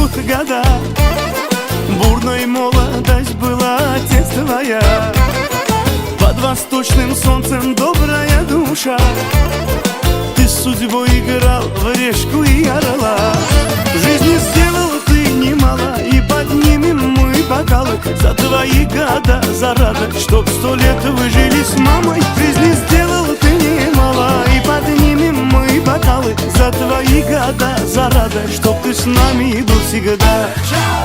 текут года. Бурной молодость была, отец твоя. Под восточным солнцем добрая душа. Ты с судьбой играл в решку и орла. Жизни сделал ты немало, и поднимем мы бокалы за твои года, за радость, чтоб 100 лет вы жили с мамой. Жизни сделал ты немало, и поднимем мы бокалы за твои года, за радость, чтоб ты с нами был всегда.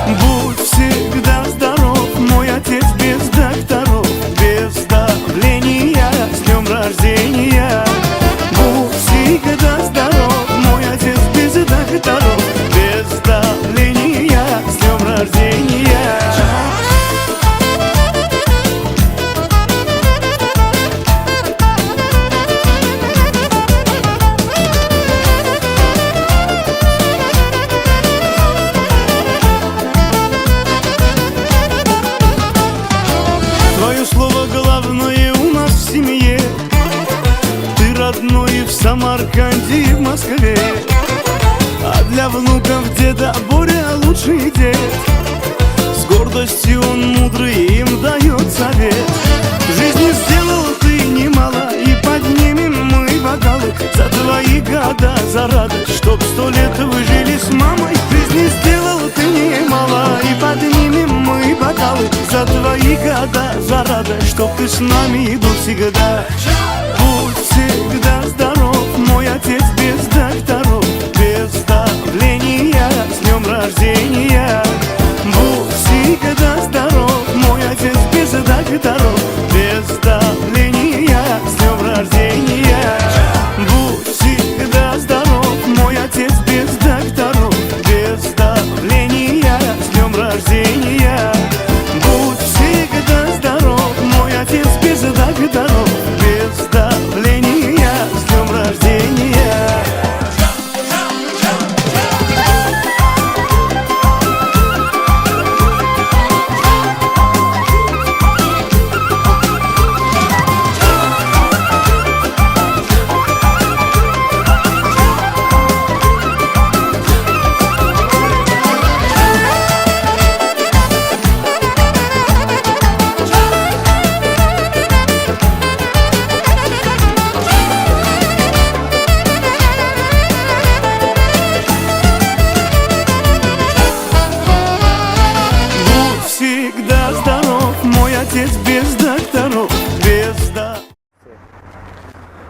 Будь всегда здоров, мой отец без докторов, без давления, с днем рождения. Будь всегда здоров, мой отец без докторов, без давления, с днем рождения. Твое слово главное у нас в семье. Ты родной в Самарканде и в Москве. А для внуков деда Боря лучший дед. С гордостью он мудрый им дает совет. В жизни сделал ты немало, и поднимем мы бокалы за твои года, за радость, чтоб 100 лет вы жили с мамой. В жизни сделал ты немало, и поднимем мы бокалы за твои года, за радость, чтоб ты с нами был всегда. Будь всегда здоров, мой отец без докторов, без давления, с днем рождения. Будь всегда здоров, мой отец без докторов, без давления, с днем рождения. Будь всегда здоров, мой отец без докторов, без давления, с днем рождения. Будь всегда здоров, мой отец без докторов, без давления, с днем рождения. Будь всегда здоров, мой отец без докторов, без да.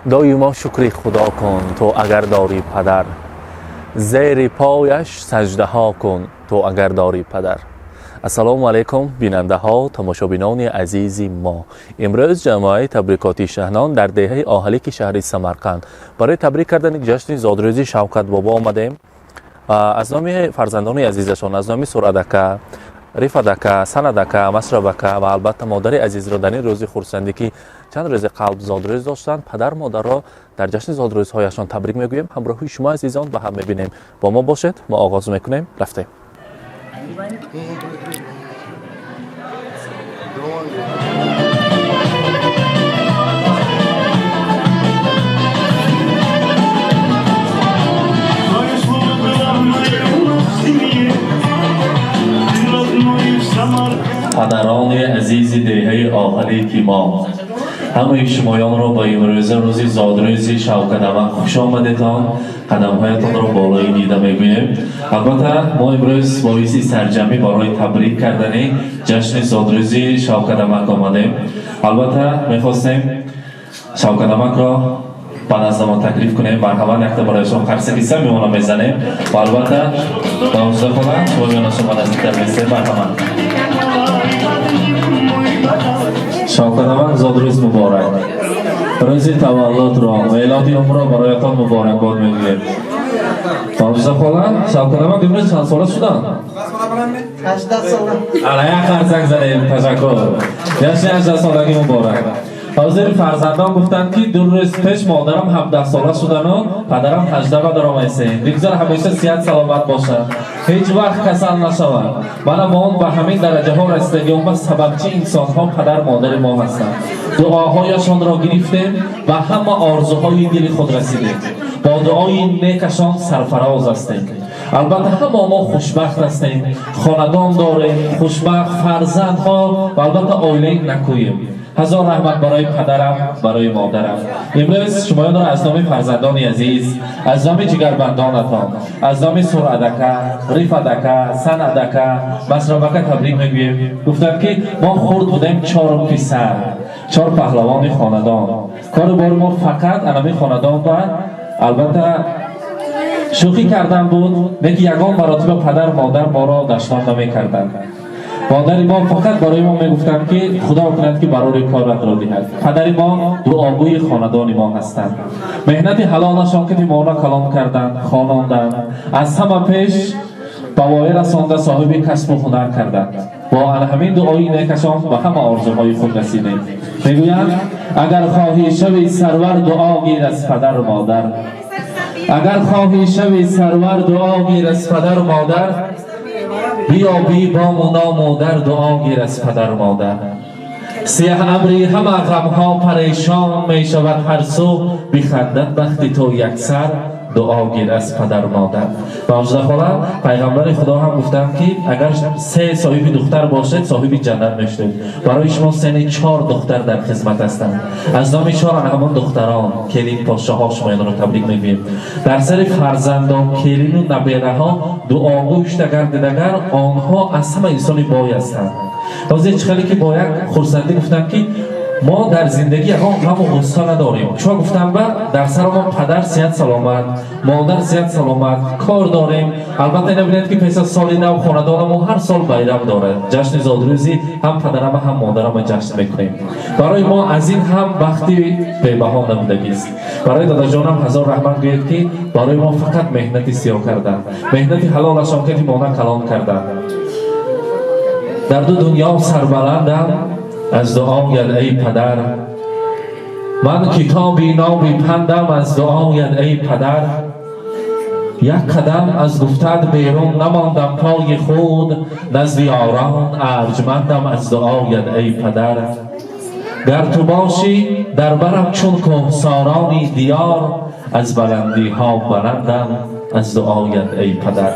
Доимо шукри Худо кун, ту агар дорӣ падар, зери пояш саҷдаҳо кун, ту агар дорӣ падар. Ассалому алайкум, бинандаҳо, тамошобинони азизи мо. Имрӯз ҷамоаи табрикотии Шаҳнон дар деҳаи Оҳалики шаҳри Самарқанд барои табрик кардани ҷашни зодрӯзи Шавкат бобо омадем. Аз номи фарзандони азизашон, аз номи Суръадака, Рифадака, Санадака, Масрабака ва албатта модари азизро дар ин рӯзи хурсандӣ, ки чанд рӯзи қабл зодрӯз доштанд, падар модарро дар ҷашни зодрӯзҳояшон табрик мегӯем. Ҳамроҳи шумо азизон ба ҳам мебинем. Бо мо бошед, мо оғоз мекунем. Рафтем. Твое слово главное у нас в семье. Ты родной в Самарканде. Падарони азизи деҳаи Оҳалики мо, ҳамаи шумоёнро ба имрӯза рӯзи зодрӯзи Шавкатамак хуш омадетон, қадамҳоятонро болои дида мегӯем. Албатта, мо имрӯз боиси сарҷамӣ барои табрик кардани ҷашни зодрӯзи Шавкатамак омадем. Албатта, мехостем Шавкатамакро ба наздамон таклиф кунем. Марҳамат, якта барояшон қарсаки самимона мезанем ва албатта Мавзуда хола, шумо шумо наздиктар местед. Марҳамат. Шавкатамак, зодрӯз муборак! Рӯзи таваллудро, мелоди умрро бароятон муборакбод мегӯем. Мавзуда хола, Шавкатамак имрӯз чанд сола шуданд? 18 сола. Ана, як қарсак занем. Ташаккур, ҷашни 18-солагӣ муборак! Ҳозир фарзандон гуфтанд, ки 2 рӯз пеш модарам 17 сола шудану падарам 18 ба даромайсем. Бигзор ҳамеша сиҳат саломат бошад, ҳеҷ вақт касал нашавад. Мана мо он ба ҳамин дараҷаҳо расидагион ба сабабчи инсонҳо падар модари мо ҳастанд. Дуоҳояшонро гирифтем ва ҳама орзуҳои дили худ расидем. Бо дуои некашон сарфароз ҳастем. Албатта ҳама мо хушбахт ҳастем, хонадон дорем, хушбахт фарзандҳо ва албатта оилаи накӯем. Ҳазор раҳмат барои падарам, барои модарам. Имрӯз шумоёнро аз номи фарзандони азиз, аз номи ҷигарбандонатон, аз номи Суръадака, Рифадака, Санъадака, Масробака табрик мегӯем. Гуфтанд ки мо хурд будем, чор писар, чор паҳлавони хонадон. Кору бори мо фақат анами хонадон ва албатта шӯхӣ кардан буд, лекин ягон маротиба падар модар моро дашном намекарданд. Модари мо фақат барои мо мегуфтанд ки Худо кунад ки барори коратро диҳад. Падари мо дуогӯи хонадони мо ҳастанд. Меҳнати ҳалолашон ки моро калон карданд, хононданд, аз ҳама пеш ба воя расонда соҳиби касбу ҳунар карданд. Бо ҳамин дуои некашон ба ҳама орзуҳои худ расидем. Мегӯянд агар хоҳӣ шави сарвар, дуо гир аз падару модар. Агар хоҳӣ шави сарвар, дуо гир аз падару модар. Биёбӣ бому ному дар, дуо гир аз падару модар. Сиёҳ абри ҳама ғамҳо парешон мешавад ҳар сӯ, бихандад бахти ту яксар, дуо гир аз падару модар. Мавҷуда хола, пайғамбари Худо ҳам гуфтанд ки агар се соҳиби духтар бошед, соҳиби ҷаннат мешудед. Барои шумо сени чор духтар дар хизмат ҳастанд. Аз номи чор ана ҳамон духтарон, келин подшоҳо шумоёнро табрик мегӯем. Дар сари фарзандон, келину набераҳо дуогӯ шуда гардидагар, онҳо аз ҳама инсони бой ҳастанд. Ҳозир чӣ хеле ки бо як хурсандӣ гуфтанд ки мо дар зиндагӣ ягон ғаму ғусса надорем. Чо гуфтам ба дар сарамон падар сиҳат саломат, модар сиҳат саломат, кор дорем. Албатта ина бинед ки пеш аз соли нав хонадонамо ҳар сол байрам дорад. Ҷашни зодрӯзи ҳам падарама ҳам модарама ҷашн мекунем. Барои мо аз ин ҳам бахти бебаҳо набудагист. Барои дадаҷонам ҳазор раҳмат гӯед ки барои мо фақат меҳнати сиёҳ карданд, меҳнати ҳалолашон ки мона калон карданд. Дар ду дунё сарбаландам аз дуоят эй падар. Ман китоби ноби пандам аз дуоят эй падар. Як қадам аз гуфтат берун намондам пои худ, назди ёрон арҷмандам аз дуоят эй падар. Гар ту бошӣ дар барам чун кӯҳсорони диёр, аз баландиҳо баландам аз дуоят эй падар.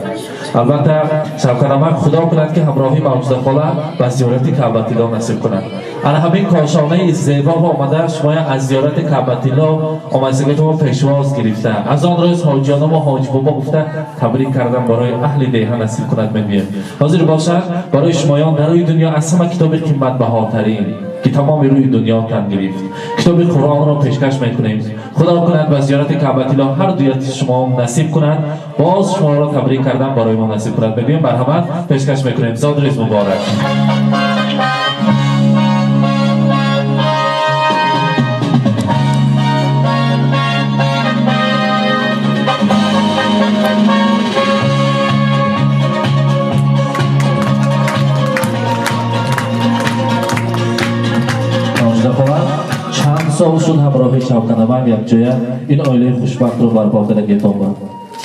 Албатта Шавкат Худо кунад ки ҳамроҳи Мавҷуда хола ба зиёрати Каъбатилло насиб кунад. Ана ҳамин кошонаи зебо омада шумоя аз зиёрати Каъбатилло омадсиготумо пешвоз гирифта. Аз он рӯз ҳоҷиёнамо ҳоҷибобо гуфта табрик кардан барои аҳли деҳа насиб кунад мегӯем. Ҳозир бошад барои шумоён дар рӯи дунё аз ҳама китоби қиматбаҳотарин ки тамоми рӯи дунё тан гирифт, китоби Қуръонро пешкаш мекунем. Худо кунад ба зиёрати Каъбатилло ҳар дуяти шумо насиб кунад. Боз шуморо табрик кардан барои мо насиб кунад мегӯем. Марҳамат, пешкаш мекунем. Зодрӯз муборак. Чанд сол шуд ҳамроҳи Шавкат якҷоя ин оилаи хушбахтро барпо кардагитон ба?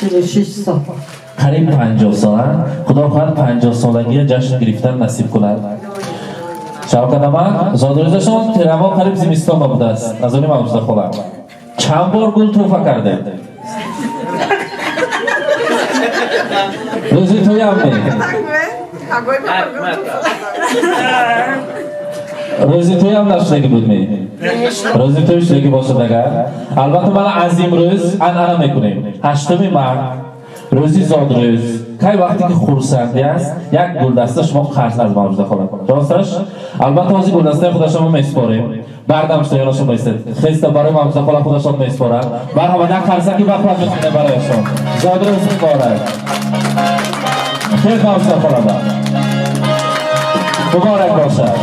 46 сол. Қариб 50 сола. Худо хоҳад 50 солагия ҷашн гирифтан насиб кунад. Шавкат зодрӯзашон тирамо қариб зимистон будааст. Аз они Мавҷуда хола. Чанд бор гул тӯҳфа кардед? Рӯзи тӯям не? Рӯзи тӯям нашудагӣ буд ме? Рӯзи тӯй шудагӣ бошад агар. Албатта мана аз имрӯз анъана мекунем. 8 март рӯзи зодрӯз, кай вақте ки хурсандӣ аст, як гулдаста шумо қарз аз Мавҷуда хола. Росташ? Албатта ҳозир гулдастаи худашонро месупорем. Бардам шудаёнашон месед. Хеста барои Мавҷуда хола худашон месупоранд. Марҳамат, як қарсаки бахват мекунем барояшон. Зодрӯз муборак. Хел Мавҷуда хола ба. Муборак бошад.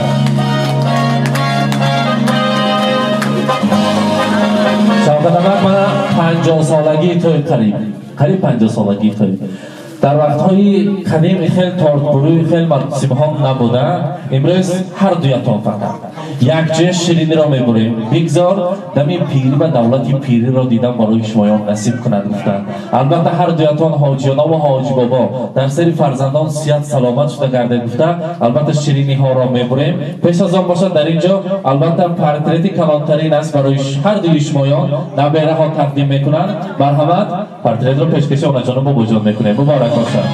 Шавкат мана 50 солагии тӯй қариб. Қариб 50 солагии тӯй. Дар вақтҳои қадим хел тортбурӯй, хел маросимҳо набуда, имрӯз ҳар дуятон фақат. Якҷоя шириниро мебурем. Бигзор дами пирӣ ва давлати пириро дидан барои шумоён насиб кунад гуфтанд. Албатта ҳар дуятон ҳоҷиёна ва ҳоҷи бобо дар сари фарзандон сиҳат саломат шуда гардед гуфта, албатта шириниҳоро мебурем. Пеш аз он бошад дар ин ҷо албатта портрети калонтарин аст барои ҳар дуи шумоён набераҳо тақдим мекунанд. Марҳамат, портретро пешкаши онаҷону бобоҷон мекунем. Муборак бошад.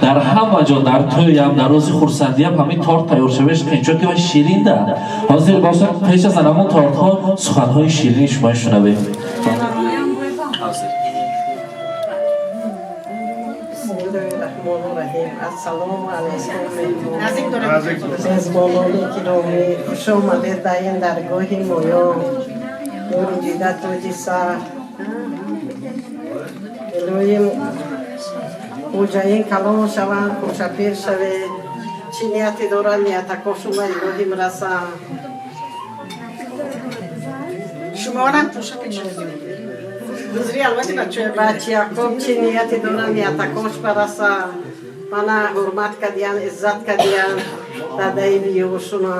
Дар ҳама ҷо, дар тӯям, дар рӯзи хурсандиям ҳамин торт тайёр шавеш қинчо ки ва ширинда. Ҳозир бошад, пеш аз ҳамон тортҳо суханҳои ширини шумо шунавем. Ассалому алайкум, меҳмонони гиромӣ, хуш омадед ба ин даргоҳи моён. Нури дида тоҷи сар. Илоҳим хӯҷаин калон шаванд, хушапир шавед. Чӣ нияте доранд, ниятакошума илоҳим расанд. Шуморам хушапир шавед. Бачияком чӣ нияте доранд, ниятакош барасанд. Мана ҳурмат кардиян, иззат кардиян дадаи биёшуна.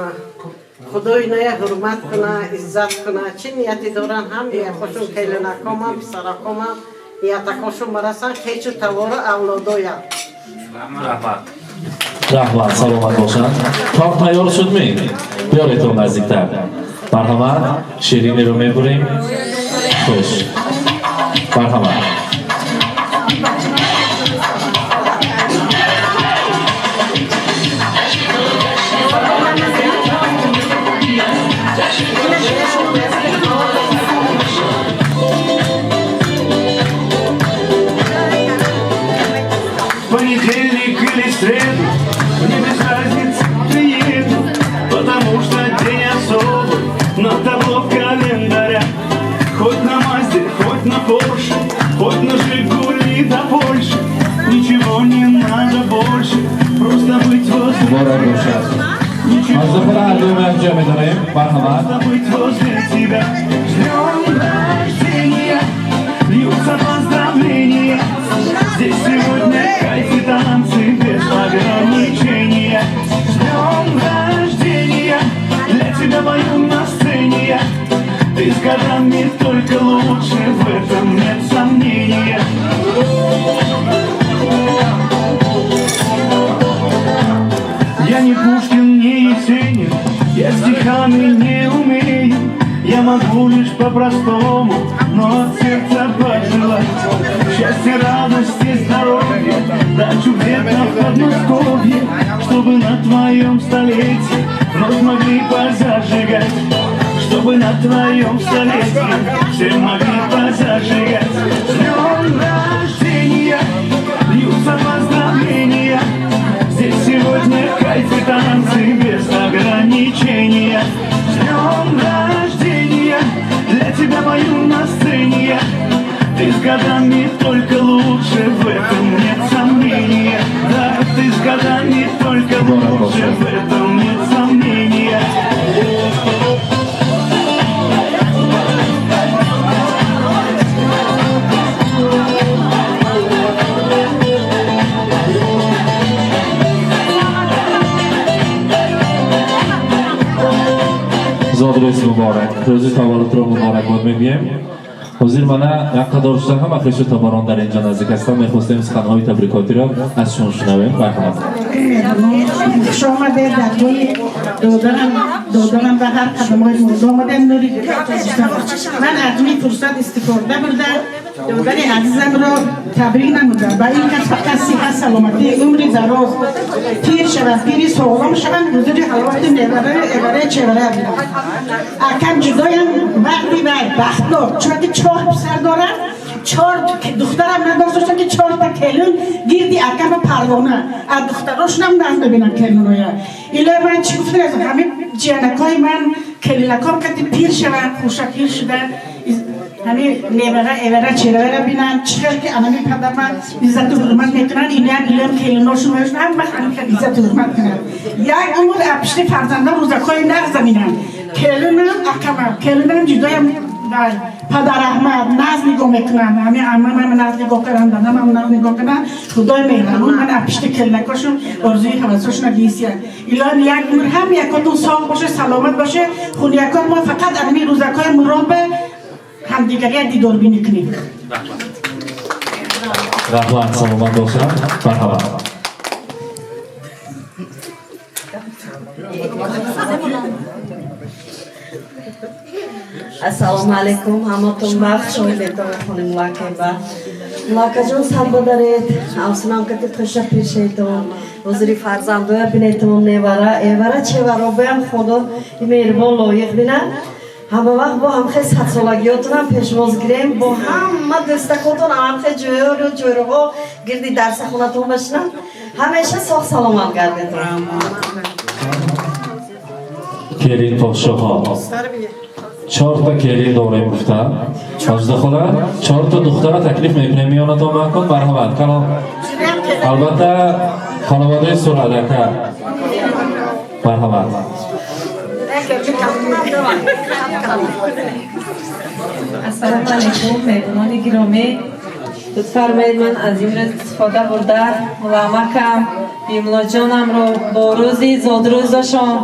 Худо иная ҳурмат куна, иззат куна. Чӣ нияте доранд, ҳам ниятҳошун келинакомам, писаракомам, ниятакошун барасанд, хечу тавору авлодоям. Раҳмат. Раҳмат, саломат бошанд. Торт тайёр шуд ми? Биёретон наздиктар. Марҳамат, шириниро мебурем. Хуш. Марҳамат. Понедельник или среду, мне без разницы, приеду, потому что день особый на табло в календаря. Хоть на Мазде, хоть на Порше, хоть на Жигули до Польши, ничего не надо больше, просто быть возле. Ничего просто быть возле тебя. С днем рождения льются поздравления. Здесь сегодня кайф и танцы без ограничения. С днем рождения, для тебя пою на сцене я. Ты с годами только лучше, в этом нет сомнения. Я не Пушкин, не Есенин, я стихами не умею. Я могу лишь по-простому, но от сердца пожелать счастья, радости, здоровья, дачу где-то в Подмосковье, чтобы на твоем столетии вновь могли позажигать, чтобы на твоем столетии все могли позажигать. С днем рождения льются поздравления. Здесь сегодня кайф и танцы без ограничения. С днем рождения, для тебя пою на сцене я. Ты с годами только лучше, в этом нет сомнения. Да, ты с годами только лучше, в этом нет сомнения. Зодрӯз муборак, рӯзи таваллудро муборакбод мегӯем. Ҳозир мана як қадор шуда ҳама хешу таборон дар инҷо наздик ҳастанд. Мехостем суханҳои табрикотиро аз шумо шунавем. Марҳамат. Хуш омадед даргоҳи додарам ба ҳар қадамҳои мурд омадем. Нури ман аз ин фурсат истифода бурда додари азизамро табрик намудам. Ба ин кас фақат сиҳат, саломатӣ, умри дароз, пир шаванд, пири соғлом шаванд, ҳузури ҳаловати мевараи эвараи чевара бинам. Акам ҷудоям вақти вай бахтнок, чунки 4 писар дорам, 4 духтарам надоштам ки 4 та келин гирди акама парвона. Аз духтарошонам наз мебинам келиноя. Илои ман чӣ гуфтам, ҳамин ҷиянакҳои ман келинаком кати пир шаванд, хушапир шуда ҳами невара эвара черавара бинам чӣ хел ки анами падарма иззату ҳурмат мекунанд, инаам илоҳим келиношун вошун ҳама ҳами хел иззату ҳурмат кунанд. Як умр пишти фарзандам рӯзакҳои нағз бинам. Келинам акамам, келинам ҷудоям падар Аҳмад нағз нигоҳ мекунанд. Ҳами аммам нағз нигоҳ карданд, дадамам нағз нигоҳ карданд. Худои меҳрабон ман пишти келинакошун орзуи ҳавасошона гисияд. Илоҳим як умр ҳам якотон соғ боше, саломат боше. Хунякон мо фақат ами рӯзакҳои мурод ба ҳамдигария дидорбинӣ кунем. Раҳмат, саломат бошад. Марҳабат. Ассалому алайкум, ҳаматон бахт шоҳидетон хоним Мулакева. Мулакаҷон, сад бодаред, ҳавсунам кати хуша пешетон, ҳузури фарзандоя бинетон, невара, эвара, чеваро боям Худо меҳрибон лоиқ бинад. Ҳама вақт бо ҳамхел садсолагиётонам пешвоз гирем, бо ҳама дӯстакотон ҳамхел ҷӯёру ҷӯроҳо гирди дарсахонатон бошинанд. Ҳамеша соғ саломат гардетон. Келин подшоҳо. Чорта келин дорем гуфта. Ҳажда хола, чорта духтара таклиф мекунем миёнатон макун. Марҳамат. Калом. Албатта хонаводаи сурат ака. Марҳамат. Ассалому алайкум, меҳмонони гиромӣ. Лутф фармоед, ман аз ин рӯз истифода бурда муламакам Бимлоҷонамро бо рӯзи зодрӯзашон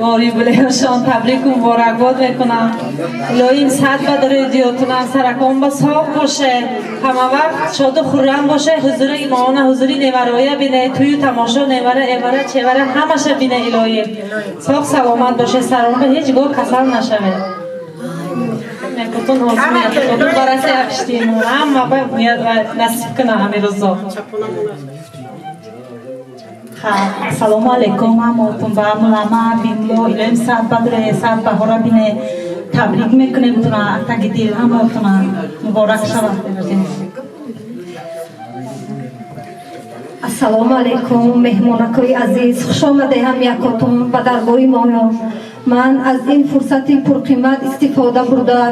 ва юбилеяшон табрику муборакбод мекунам. Илоҳим сад бадари диётунам саракон ба соғ боше, ҳама вақт шоду хуррам боше, ҳузури имоона, ҳузури невароя бине, тӯю тамошо, невара, эвара, чевара ҳамаша бине. Илоҳим соғ саломат боше, сарон ба ҳеҷ гоҳ касал нашавед. Мекутун ҳозир бараси афштимун ҳама ба насиб куна ҳамин рӯзо. Ассалому алайкум ҳаматон ба мулама Бимло, илоҳим сад бадре сад баҳора бине. Табрик мекунем туна таги дил ҳаматона, муборак шавад. Ассалому алайкум, меҳмонакои азиз, хуш омаде ҳам якотон ба даргоҳи мо. Ман аз ин фурсати пурқимат истифода бурда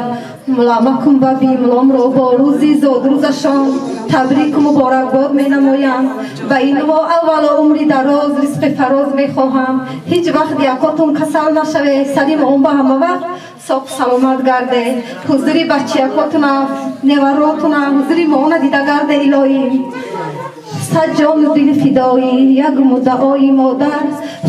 муламакум ва Бимломро бо рӯзи зодрӯзашон табрику муборакбод менамоям. Ба инҳо аввало умри дароз, ризқи фароз мехоҳам. Ҳеҷ вақт якотон касал нашаве, сарим он ба ҳама вақт соғ саломат гарде. Ҳузури бачиякотуна, неваротуна, ҳузури моона дида гарде илоҳим. Сад ҷону дили фидоӣ, як муддаои модар,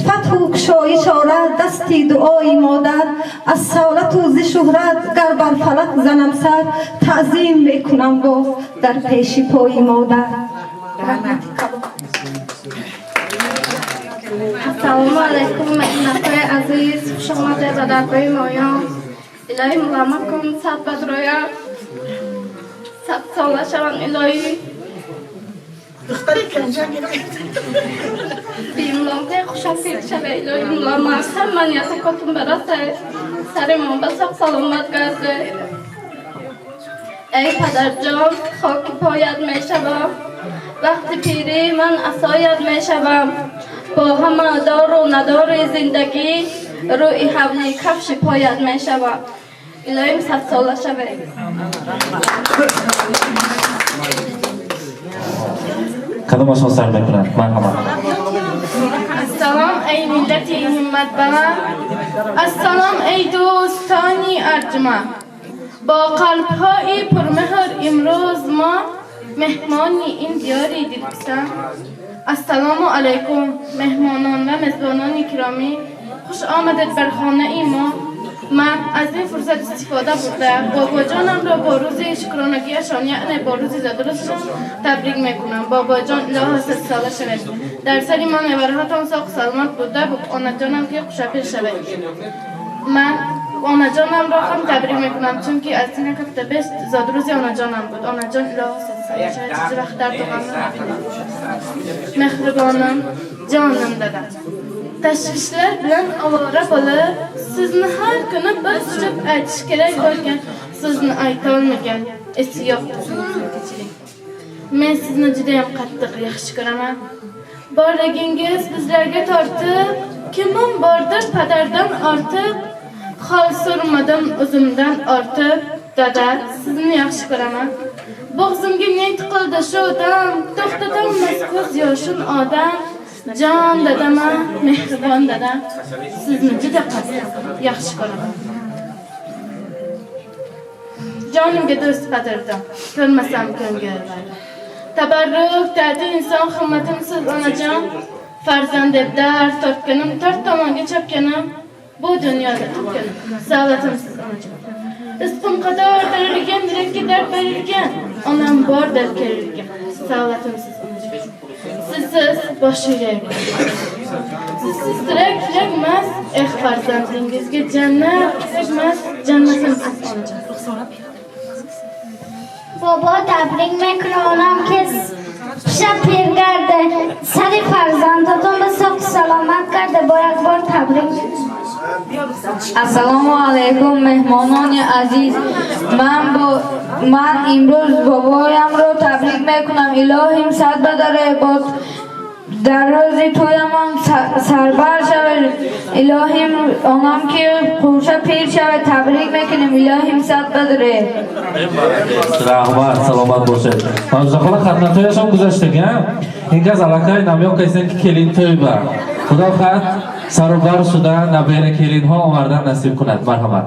фатҳу кушоиш орад дасти дуои модар. Аз савлату зи шӯҳрат гар бар фалак занам сар, таъзим мекунам боз дар пеши пои модар. Раҳмати калом. Ассалому алайкум, меҳмонакои азиз, хуш омадед ба даргоҳи моён. Илоҳӣ муламакум сад бадроя, садсола шаванд илоҳӣ. Духтари канҷа гирифт. Бимломте хушапир шаве илоҳӣ муламак. Ҳама ниятакотун барасе, саримон ба соғ саломат гарде. Эй падарҷон, хоки поят мешавам, вақти пирӣ ман асоят мешавам. Бо ҳама дору надори зиндагӣ рӯи ҳавли кафши поят мешавам. Илоҳим садсола шаве. Кадомашон сар мекунад? Марҳамат. Ассалом, эй миллати ҳимматбаланд, ассалом, эй дӯстони арҷуманд. Бо қалбҳои пурмеҳр имрӯз мо меҳмони ин диёри дилписанд. Ассалому алайкум, меҳмонон ва мезбонони киромӣ, хуш омадед бар хонаи мо. Ман аз ин фурсат истифода бурда бобоҷонамро бо рӯзи шукронагиашон, яъне бо рӯзи зодрӯзашон табрик мекунам. Бобоҷон, илоҳо садсола шавед. Дар сари мо невараҳотон соғ саломат буда, онаҷонам ки хушапир шавед. Ман онаҷонамро ҳам табрик мекунам, чунки аз сина кафта беш зодрӯзи онаҷонам буд. Онаҷон, илоҳо садсола шавед, чизи вақт дарду ғам набинед. Меҳрибонам, ҷоним дадам. Tashvishlar bilan ovora bo'lib, sizni har kuni bir quchib aytish kerak bo'lgan so'zni aytolmagan esi yo'q kechiring. Men sizni judayam qattiq yaxshi ko'raman. Borligingiz bizlarga tortib, kimim bordir padardan ortiq, hol so'rmadim o'zimdan ortib, Dada, sizni yaxshi ko'raman. Bo'g'zimga ne tiqildi shu dam, to'xtatolmas ko'z yoshin odam. Jon dadama, mehribon dada, sizni juda qattiq yaxshi ko'raman. Jonimga do'st qadrdon, ko'rmasam ko'ngil vayron. Tabarruk dadi inson himmatimsiz onajon. Farzand deb dard tortganim, to'rt tomonga chopganim, bu dunyoda topganim savlatimsiz onajon. Rizqim qator berilgan, yurakka dard berilgan, onam bor deb kerilgan, savlatimsiz onajon. Sizsiz bosh yurak, sizsiz tirak kerakmas, eh farzandingizga jannat kerakmas, jannatimsiz onajon. Bobo tabrik mekuna onam kes шаб пир гарде, сари фарзандатон ба соғ саломат гарде, бо як бор табрик. Ассалому алайкум, меҳмонони азиз. Ман имрӯз бобоямро табрик мекунам. Илоҳим сад бадаре бод, дар рӯзи тӯямон сарбар шавед. Илоҳим онам ки хурша пир шавед, табрик мекунем. Илоҳим сад бадаре. Раҳмат, саломат бошед. Мавзӯхола хатнатояшон гузаштага. Ин кас аллакай намёк кайсен ки келин тӯйба. Худо хат сарубар шуда набера келинҳо овардан насиб кунад. Марҳамат.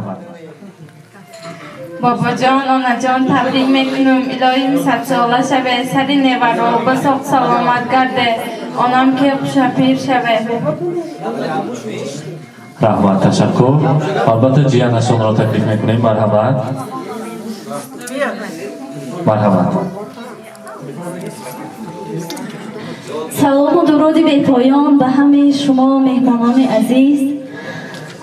Бобоҷон, онаҷон, табрик мекунам. Илоҳим садсола шавед, сари неваро ба соғ саломат гарде, онам ки хушапир шавед. Раҳмат, ташаккур. Албатта ҷиянашонро таклиф мекунем. Марҳамат. Марҳамат. Салому дуруди бепоён ба ҳамаи шумо меҳмонони азиз.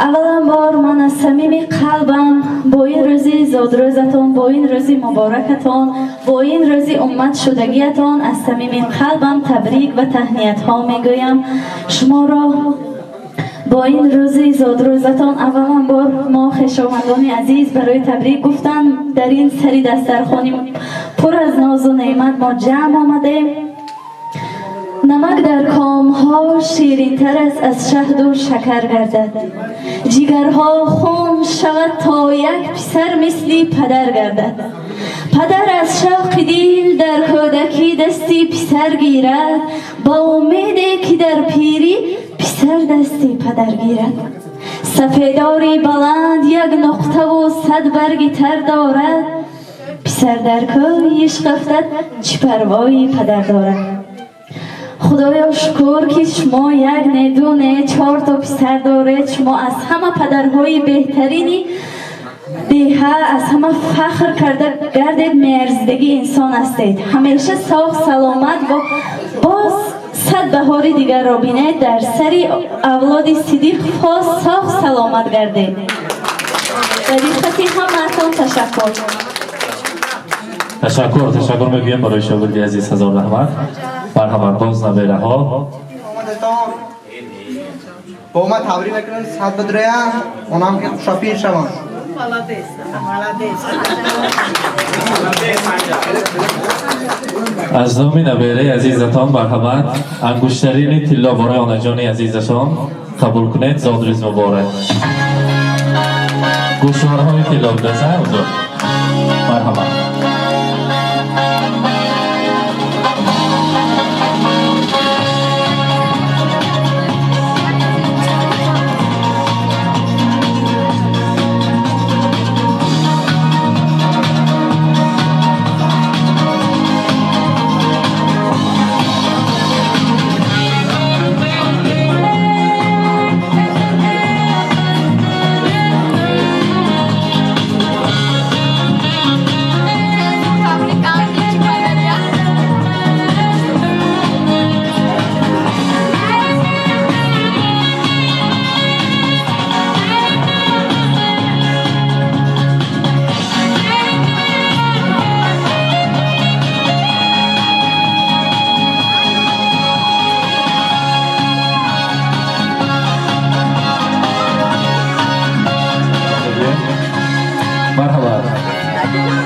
Аввалан бор ман аз самими қалбам бо ин рӯзи зодрӯзатон, бо ин рӯзи муборакатон, бо ин рӯзи умматшудагиятон аз самими қалбам табрик ва таҳниятҳо мегӯям. Шуморо бо ин рӯзи зодрӯзатон аввалан бор мо хешовандони азиз барои табрик гуфтан дар ин сари дастархони пур аз нозу неъмат мо ҷамъ омадем. Намак дар комҳо ширинтар аст аз шаҳду шакар гардад. Ҷигарҳо хун шавад то як писар мисли падар гардад. Падар аз шавқи дил дар кӯдакӣ дасти писар гирад, ба умеде ки дар пирӣ писар дасти падар гирад. Сафедори баланд як нуқтаву сад барги тар дорад. Писар дар кӯи ишқ афтад, чӣ парвои падар дорад. Худоё шукр ки шумо як не ду не чор то писар доред. Шумо аз ҳама падарҳои беҳтарини деҳа, аз ҳама фахр карда гардед, меарзидагии инсон ҳастед. Ҳамеша соғ саломат бо боз сад баҳори дигарро бинед, дар сари авлоди сидиқ фоз соғ саломат гардед. Ба диққати ҳамаатон ташаккур. Ташаккур, ташаккур мегӯям барои шогирди азиз, ҳазор раҳмат. Марҳамат, боз набераҳо. Бо ма табрик мекунам, сад бадрая, онам ки хушапир шаванд. Аз номи набераи азизатон марҳамат, ангуштарини тилло барои онаҷони азизашон қабул кунед. Зодрӯз муборак. Гӯшворҳои тилло будаса ҳузур. Марҳамат.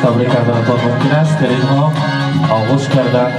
Табрик карданатон мумкин аст. Келинҳо оғӯш кардан.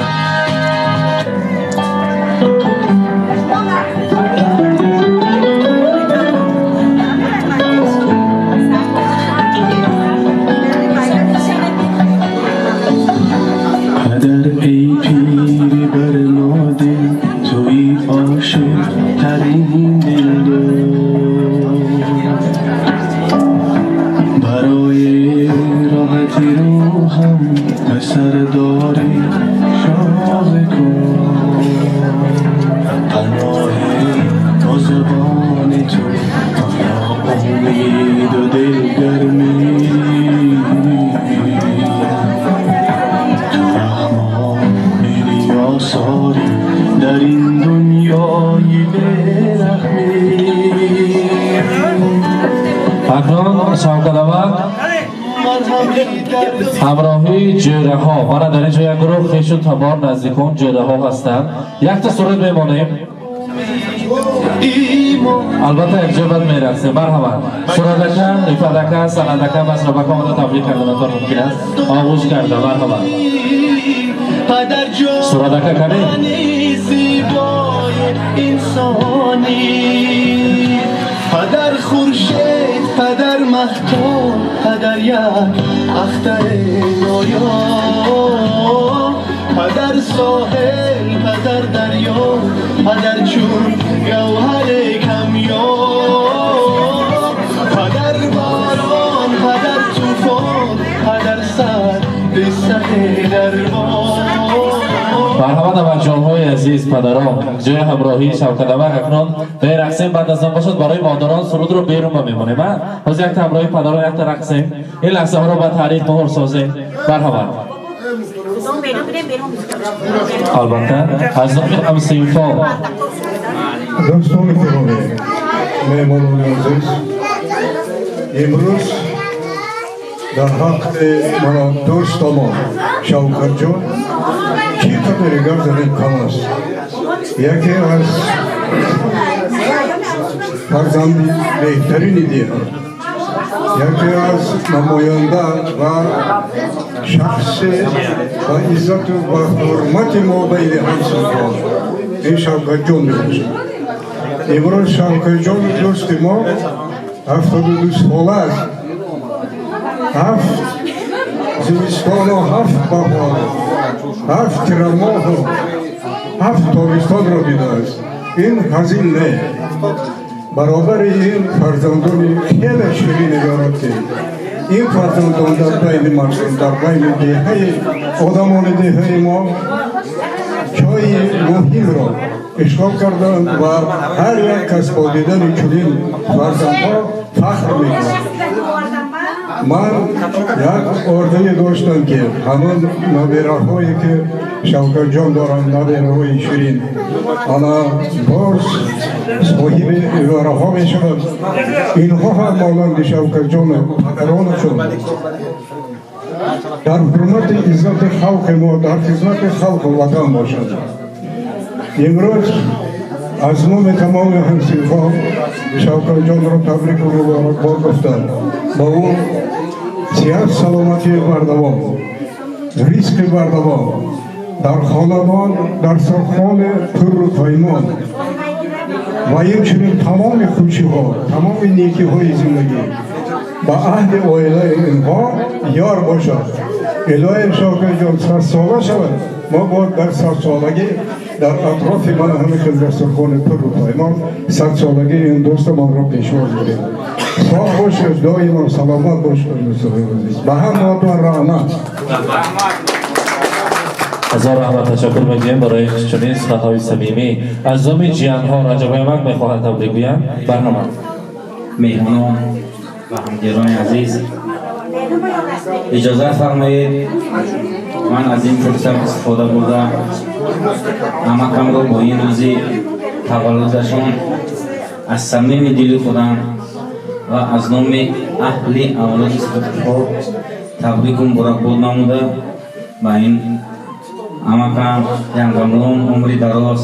Шавкадавак ҳамроҳии ҷӯраҳо. Мана дар ин ҷо як гурӯҳ хешу табор, наздикон, ҷӯраҳо ҳастанд. Якта сурат мемонем. Албатта, якҷо баъд мерақсем. Марҳамат, Сурадака, Рифадака, Санадака, Масрабака омада табрик карданатон мумкин аст. Оғӯш карда, марҳамат. Сурадака, кане? Инсонӣ падар хуршед, падар маҳтоб, падар як ахтари ноёб, падар соҳил, падар дарё, падар чун гавҳари камёб, падар борон, падар тӯфон, падар сар бисари дарбон. Марҳамат, аввалҷонҳои азиз, падарон, ҷои ҳамроҳии Шавкадавак акнун мерақсем. Баъд аз он бошад, барои модарон сурудро берун ба мемонем. Ҳозир якта ҳамроҳи падарон якта рақсем, ин лаҳзаҳоро ба таърих муҳр созем. Марҳамат. Албатта, аз номи ҳамсинфон. Дӯстони гиромӣ, меҳмонони азиз, имрӯз дар ҳаққи мана дӯстамон Шавкатҷон чӣ қадаре гап занем, кам аст. Яке аз фарзанди беҳтарини деҳа, яке аз намоянда ва шахсе ба иззату ба ҳурмати мо байни ҳамсинфон ин Шавкатҷон мебошад. Имрӯз Шавкатҷони дӯсти мо 72 сола аст. Ҳафт зимистону ҳафт баҳор, ҳафт тирамоҳу ҳафт тобистонро дидааст. Ин ҳазил не. Баробари ин фарзандони хеле ширине дорад, ки ин фарзандон дар байни мардум, дар байни деҳаи одамони деҳаи мо ҷои муҳимро ишғол карданд ва ҳар як кас бо дидани чунин фарзандҳо фахр мекунад. Ман як орзуе доштам, ки ҳамон набираҳое ки Шавкатҷон доранд, набираҳои ширин, ана боз соҳиби ибораҳо мешаванд. Инҳо ҳам монанди Шавкатҷону падаронашон дар ҳурмати иззати халқи мо, дар хизмати халқу ватан бошанд. Имрӯз аз номи тамоми ҳамсинфон Шавкатҷонро табрику муборакбод гуфтам, ба ӯ сиҳат, саломатии бардавом, ризқи бардавом, дар хонадон дастархони пурру паймон ва инчунин тамоми хушиҳо, тамоми некиҳои зиндагӣ ба аҳли оилаи инҳо ёр бошад. Илоҳим, Шавкатҷон 100-сола шавад, мо бояд дар 100-солагӣ дар атрофи мана ҳамин хел дастархони пурру паймон 100-солагии ин дӯстамонро пешвоз гирем. Соғ бошед, доимо саломат бошед, дӯстони азиз. Ба ҳамаатон раҳмат. Ҳазор раҳмат, ташаккур мегӯем барои чунин суханҳои самимӣ. Аз номи ҷиянҳо Раҷабаямак мехоҳанд табрик гӯянд. Барҳамат. Меҳмонон ва ҳамдирони азиз, иҷозат фармоед, ман аз ин фурсат истифода бурда амакамро бо ин рӯзи таваллудашон аз самими дили худам ва аз номи аҳли авлоди Сиддиқҳо табрику муборакбод намуда, ба ин амакам янгамлон умри дароз,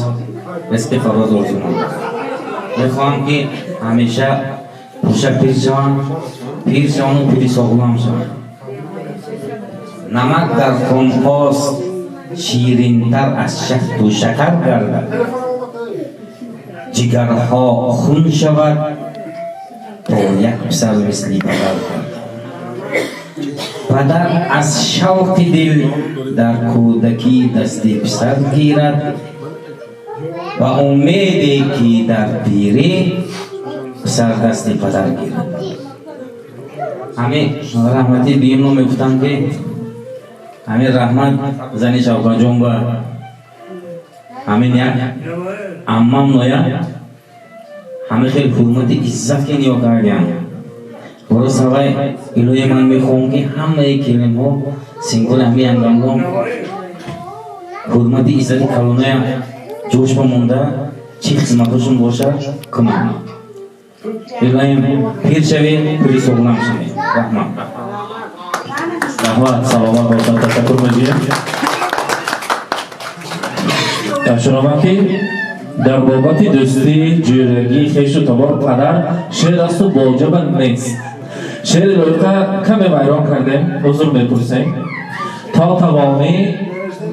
ризқи фароз орзуманд. Мехоҳам, ки ҳамеша пурша пир шаванд, пир шаванду пири соғлам шаванд. Намак дар хунҳост, ширинтар аз шаҳду шакар гардад, ҷигарҳо хун шавад, то як писар мисли падар гардад. Падар аз шавқи дил дар кӯдакӣ дасти писар гирад, ба умеде ки дар пирӣ писар дасти падар гирад. Ҳамин раҳмати дуюмро мегуфтам, ки ҳамин раҳмат зани Шавкатҷон ба ҳамин як аммам ноя ҳамин хел ҳурмати иззат ки ниё кардиям. Боро савай илоҳи, ман мехоҳам, ки ҳамаи келинҳо синголи ҳамин янгамлон ҳурмати иззати калоная ҷошба монда, чӣ хизматошон бошад, кунанд. Илоҳим пир шавед, пури соғлам шавед. Раҳмат. Раҳмат, саломат бошад, ташаккур мегӯем. Ташаккурам ки дар бобати дӯстӣ, ҷӯрагӣ, хешу табор падар шеър асту боҷаба нест. Шеъри лоиқа каме вайрон кардем, узр мепурсем. То тавонӣ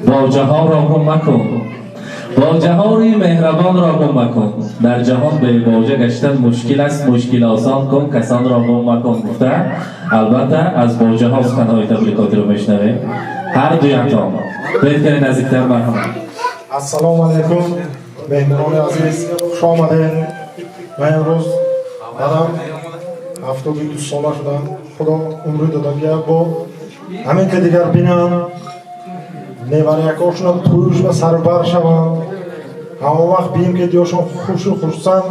боҷаҳоро гум макун, боҷаҳои меҳрабонро гум макун. Дар ҷаҳон бебоҷа гаштан мушкил аст, мушкил осон кун, касонро гум макун гуфта, албатта аз боҷаҳо суханҳои табрикотиро мешунавем. Ҳар дуятон биёед кане наздиктар, марҳамат. Ассалому алайкум, меҳмонони азиз, хуш омадед. Ман имрӯз дадам 72 сола шудам. Худо умри додагия бо ҳамин ки дигар бинам, невараякошона тӯюш ва сарубар шаванд. Ҳамон вақт бием ки диёшон хушу хурсанд,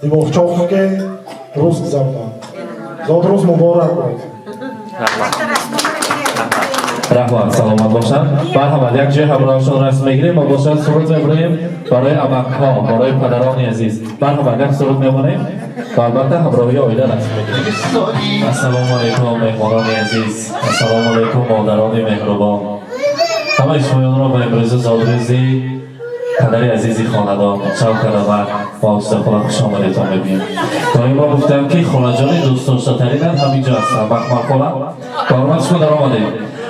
димоғчоқ ки рӯз гузаронанд. Зодрӯз муборак бод. Раҳмат, саломат бошанд. Марҳамат, як ҷои ҳамроҳашон расм мегирем ва бошад суруд мебарем барои амакҳо, барои падарони азиз. Марҳамат, як суруд мемонем ва албатта ҳамроҳии оила расм мегирем. Ассалому алайкум, меҳмонони азиз, ассалому алайкум, модарони меҳрубон. Ҳамаи шумоёнро ба имрӯзи зодрӯзи падари азизи хонадон Шавкат ва Устохола хуш омадетон мегӯем. Доимо гуфтам ки холаҷони дӯстдоштатаринам ҳамин ҷо ҳастам. Махмалхола, ба ҳурмат шумо даромадем.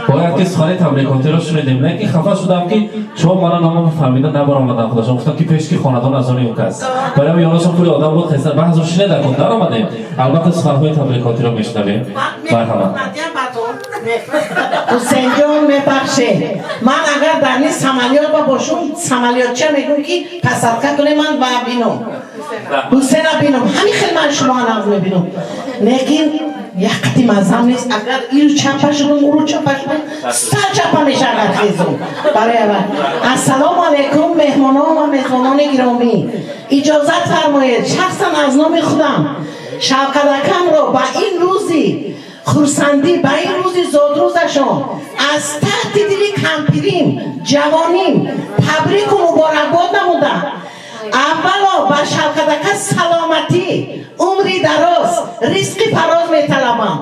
Бояд ки сухани табрикотиро шунидем, лекин хафа шудам ки шумо мана номамо фаҳмида набаромадам. Худашон гуфтам ки пешки хонадон аз они ӯ кас. Барои ёнашон пули одам буд, хеста баҳзо шинеда кун даромадем. Албатта суханҳои табрикотиро мешунавем. Марҳамат. Ҳусейнҷон, мебахшед, ман агар дар ин самолёт ба бошум, самолётча мегӯм ки посадка кунем, ман ба бинам, Ҳусейна бинам. Ҳамин хел ман шумо нағз мебинам, лекин як қати маззам нест. Агар иру чапа шудум, уру чапа шудум, сар чапа меша агар хезум. Барои аввал ассалому алайкум, меҳмонон ва мезбонони гиромӣ. Иҷозат фармоед, шахсан аз номи худам Шавкатакамро ба ин рӯзи хурсандӣ, ба ин рӯзи зодрӯзашон аз таҳти дили кампирим, ҷавоним табрику муборакбод намуда, аввало ба Шавкатака саломатӣ, умри дароз, ризқи фароз металабам.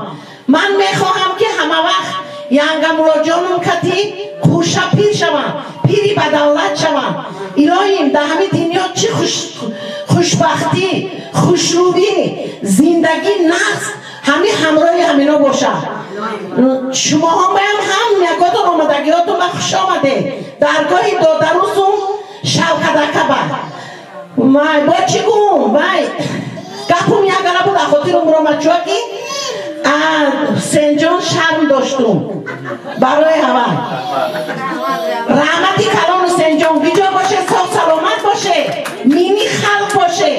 Ман мехоҳам ки ҳамавақт янгамулоҷонум кати хуша пир шавам, пири ба давлат шавам. Илоҳим, дар ҳамин дунё чӣ хушбахтӣ, хушрӯӣ, зиндагӣ нағз ҳамин ҳамроҳи ҳамино бошад. Шумоҳо маям ҳам якотон омадагиҳотон ба хуш омадед даргоҳи додарусум Шавкадака ба. Вай, бо чӣ гум, вай, гапум як гала буд, хотир умромад, чуа ки Ҳусенҷон шарм доштум. Барои ҳавай раҳмати калон, Ҳусенҷон, биҷо боше, соғ саломат боше, мини халқ боше.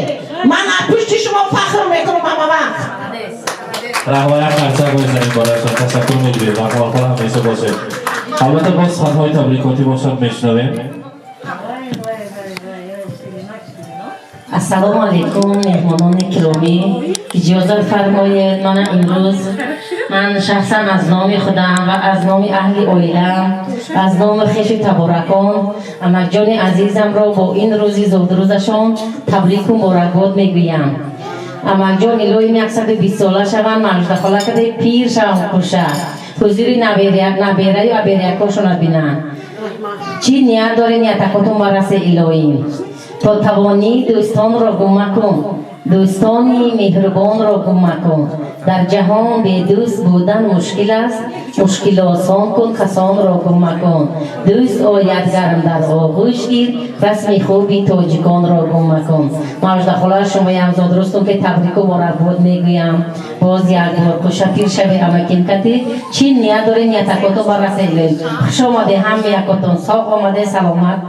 Ман аз пушти шумо фахр мекунам ҳама вақт. Раҳмат, як қарсак мезанем барояшон, ташаккур мегӯем. Раҳматхола, ҳамеша бошед. Албатта боз суханҳои табрикотӣ бошад, мешунавем. Ассалому алайкум, меҳмонони киромӣ. Иҷозат фармоед, мана имрӯз ман шахсан аз номи худам ва аз номи аҳли оилам, аз номи хеши таборакон амакҷони азизамро бо ин рӯзи зодрӯзашон табрику муборакбод мегӯям. Амакҷон, илоҳим 120 сола шаванд, маждахола каде пир шаванд, хуша ҳузури набераю абериякошонат бинанд. Чӣ ният доред, ниятакотон барасе илоҳим. То тавонӣ дӯстонро гум макун, дӯстони меҳрубонро гум макун. Дар ҷаҳон бедӯст будан мушкил аст, мушкил осон кун, касонро гум макун. Дӯст ояд, гарм дар оғӯш гир, расми хуби тоҷиконро гум макун. Маждахола, шумоям зодрӯзтон ки табрику муборакбод мегӯям. Боз як бор хушапир шави амакинкати. Чӣ ният доред, ниятакотон барасе илоҳим. Хуш омаде ҳами якотон, соғ омаде, саломат.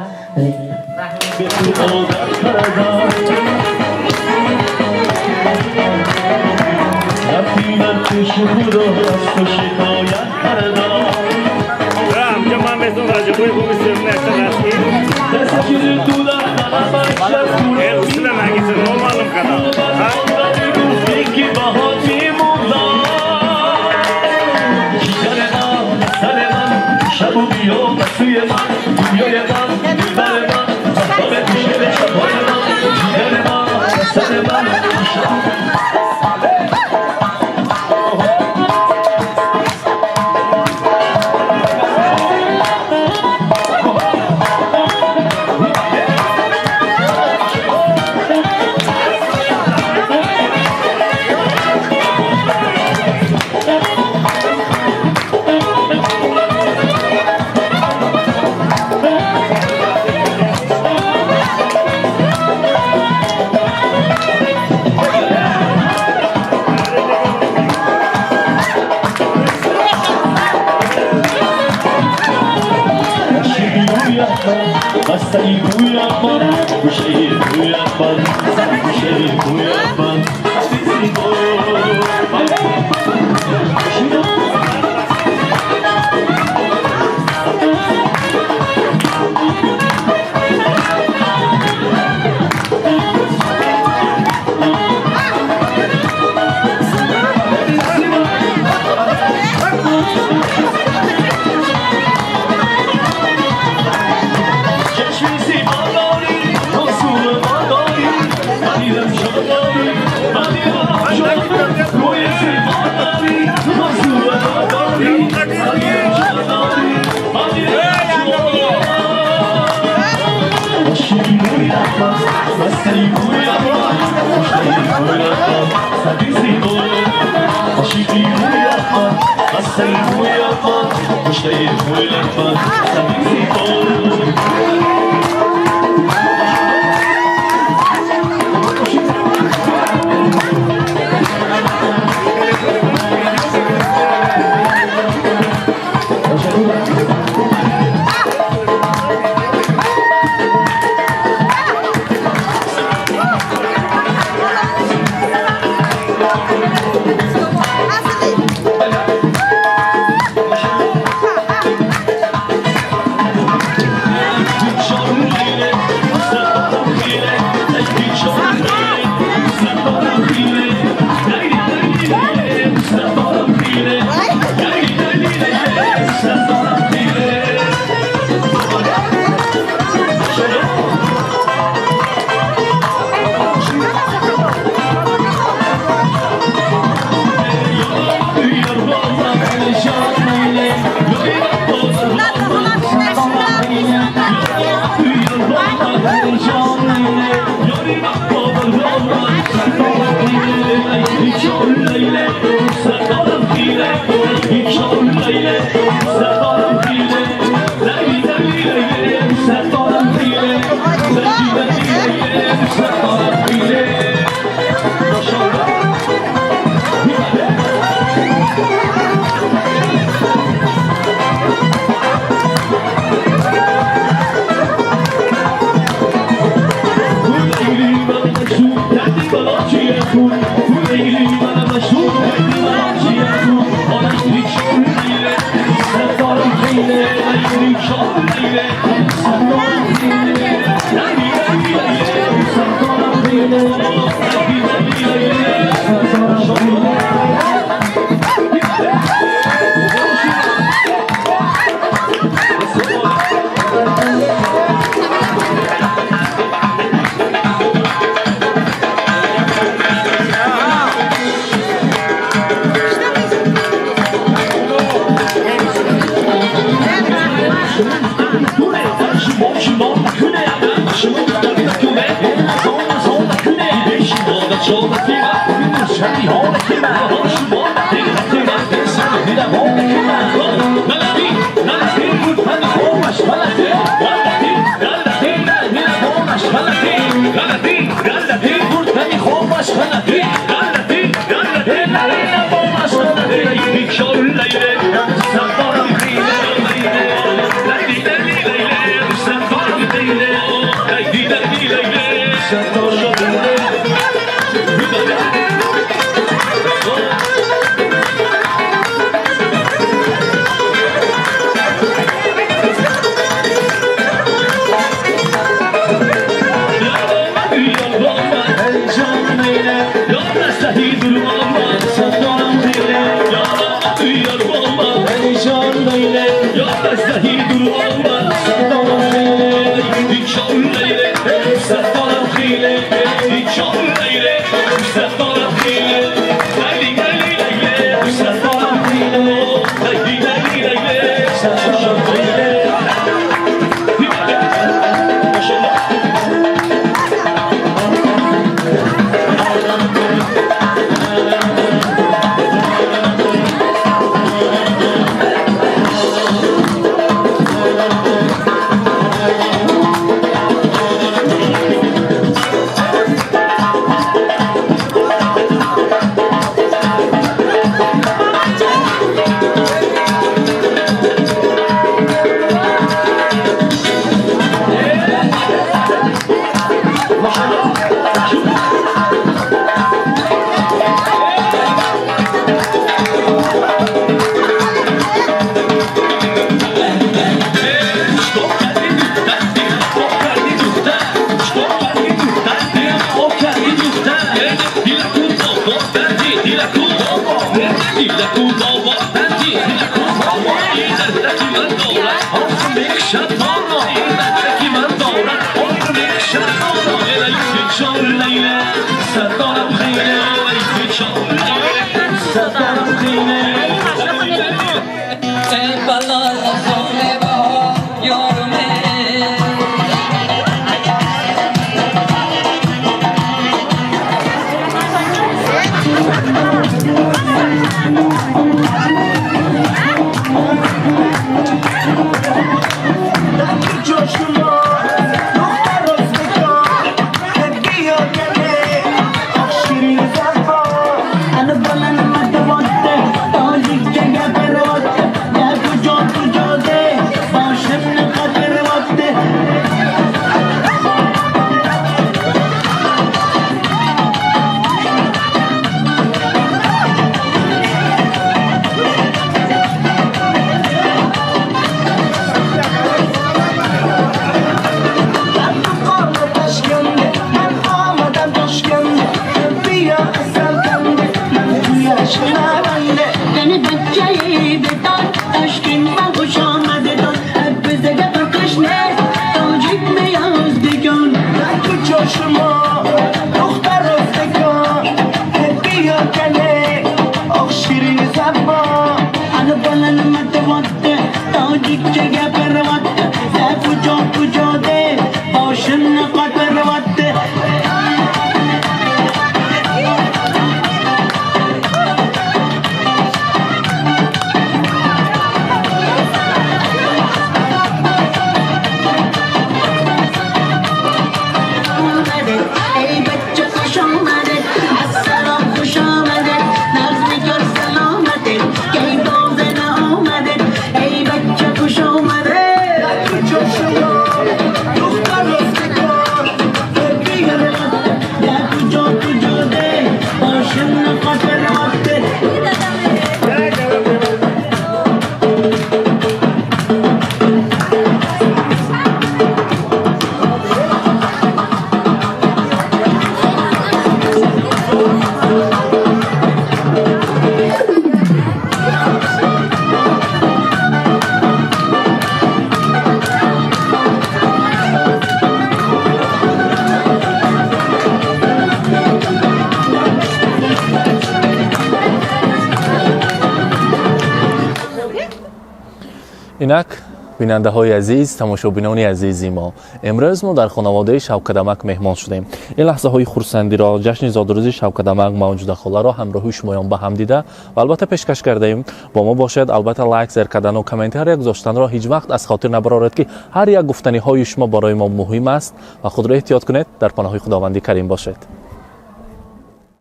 Инак бинандаҳои азиз, тамошобинони азизи мо, имрӯз мо дар хонаводаи Шавкадамак меҳмон шудем. Ин лаҳзаҳои хурсандиро, ҷашни зодрӯзи Шавкадамак Мавҷудахоларо ҳамроҳи шумоён ба ҳам дида ва албатта пешкаш кардаем. Бо мо бошед, албатта лайк зер кардану комментария гузоштанро ҳеҷ вақт аз хотир набароред, ки ҳар як гуфтаниҳои шумо барои мо муҳим аст ва худро эҳтиёт кунед. Дар паноҳи Худованди Карим бошед.